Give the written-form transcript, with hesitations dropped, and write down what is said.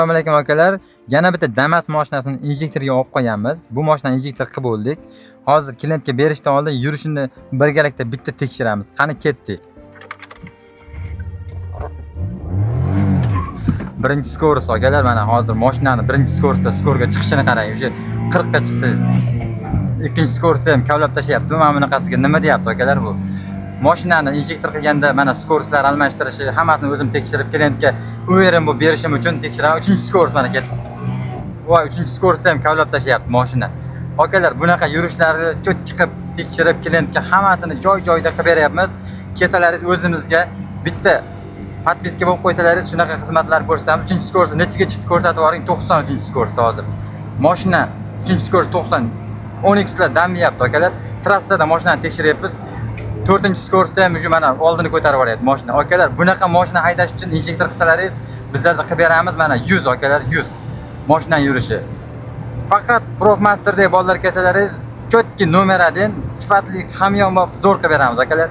Assalomu alaykum, akalar. Yana bitta Damas mashinasini injektorga olib qo'yganmiz. Bu mashinani injektor qilib bo'ldik. Hozir klientga berishdan oldin yurishini birgalikda bitta tekshiramiz. Qani, ketdik. Birinchi скорость, akalar, mana hozir mashinani birinchi скорость da скор ga chiqishini qarang. O'sha 40 ga chiqdi. Ikkinchi скорость da ham kavlab tashlayapti. Mana bunaqasiga nima deyapti, akalar, bu? Mashinani injektor qilganda mana скорость lar almashtirishi, hammasini o'zim tekshirib, klientga уверен bo'lib berishim uchun tekshiraman. Uchinchi скорость mana ketdi. Voy, uchinchi скорость da ham kavlab tashlayapti mashina. Akalar, bunaqa yurishlarni чётко qilib tekshirib, klientga hammasini joy-joyida qilib beryapmiz. Kelsalaringiz, o'zimizga bitta подписка bo'lib qo'ysalaringiz, shunaqa xizmatlar ko'rsatamiz. Uchinchi скорость nechiga chiqdi, ko'rsatib yuboring. 93 скорость hozir. Mashina uchinchi скорость 90. 10 lar damayapti, akalar. Trassada mashinani tekshiryapmiz. To'rtinchi скорость da ham уже mana oldini ko'tarib yuboryapti mashina. Akalar, bunaqa mashina haydash uchun injektor qilsalaringiz, bizlarda qilib beramiz. Mana 100, akalar, 100. Mashinani yurishi. Faqat Profmasterdek bolalar kelsalaringiz, четкий номер 1, sifatli, hamyonbop, zo'r qilib beramiz, akalar.